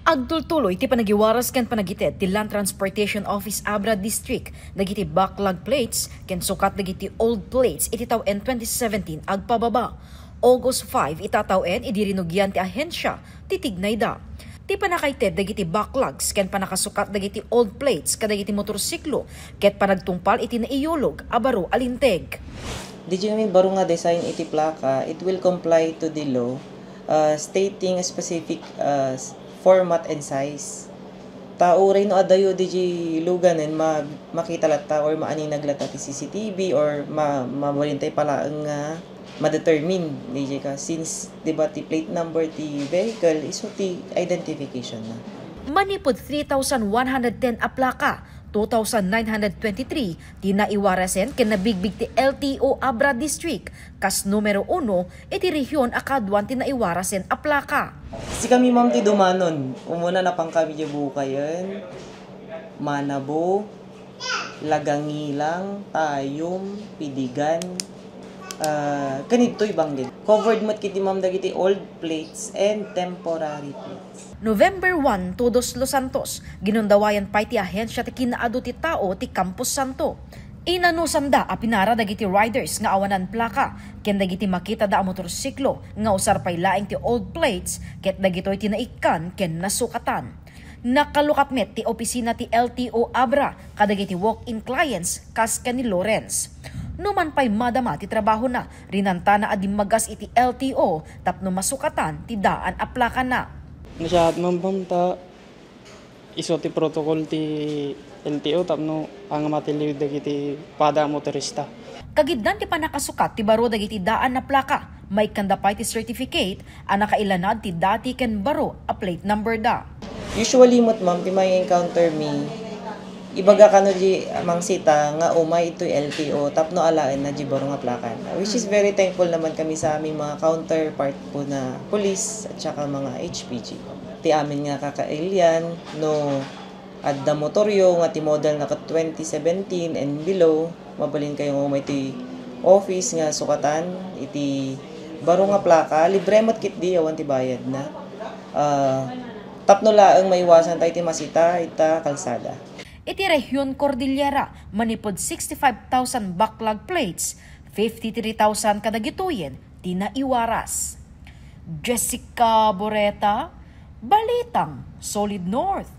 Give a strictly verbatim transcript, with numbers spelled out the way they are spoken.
Agtultuloy ti panagiwaras ken panagited ti Land Transportation Office Abra District dagiti backlog plates ken sukat dagiti old plates iti tawen twenty seventeen agpababa. August five itatawen idi rinugian ti ahensia ti tignayda. Ti panakaited dagiti backlogs ken panakasukat dagiti old plates kadagiti motorsiklo ket panagtungpal iti naiyulog a baro a linteg. Diay ngamin baro nga design iti plaka, it will comply to the law, uh, stating a specific, uh, s- format and size. Ta uray no adayo diay luganen, ma-, makita latta or maaninag latta ti C C T V or ma-, mabalintay palaeng nga ma-determine diay ka, since, di ba, ti plate number ti vehicle isu ti identification na. Manipud three thousand one hundred ten a plaka, two thousand nine hundred twenty-three ti naiwarasen ken nabigbig ti L T O Abra District kas numero uno iti rehiyon a kaduan ti naiwarasen a plaka. Sikami, ma'am, ti dumanon. Umuna, napankami diay Bukayan, Manabo, Lagangilang, Tayum, Pidigan, ah, ken ditoy Bangged. Covered met ketdi, ma'am, dagiti old plates and temporary plates. November one, Todos Los Santos, ginundawayan pay ti ahensia ti kinaadu ti tao ti Campo Santo. Inanusanda a pinara dagiti riders nga awanan plaka ken dagiti makitada a motorsiklo nga usar pay laeng ti old plates ket dagitoy ti naikkan ken nasukatan. Nakalukat met ti opisina ti L T O Abra kadagiti walk-in clients kas ken ni Lawrence. Numan pay madama ti trabahona, rinantana a dimmagas iti L T O tapno masukatan ti daan a plakana. Nasayaat man, ma'am, ta isu ti protocol ti L T O tapno anga matiliw dagiti pada a motorista. Kagiddan ti pannakasukat ti baro dagiti daan a plaka, maikkanda pay ti certificate a nakailanad ti dati ken baro a plate number da. Usually met, ma'am, ti may encounter mi, ibaga kano di mangsita nga umay itoy L T O tapno alaenna di baro nga plaka, which is very thankful naman kami sa aming mga counterpart po na police at saka mga H P G. Ti amin nga kakailian, no adda motoryo nga ti model na ket twenty seventeen and below, mabalin kayo nga umay ti office nga sukatan iti baro nga plaka, libre met ketdi awan ti bayad na. Ah, tapno laeng maiwasan tayo ti masita ita kalsada. Iti Rehiyon Cordillera, manipud sixty-five thousand backlog plates, fifty-three thousand kadagitoyen ti naiwaras. Jessica Boreta, Balitang Solid North.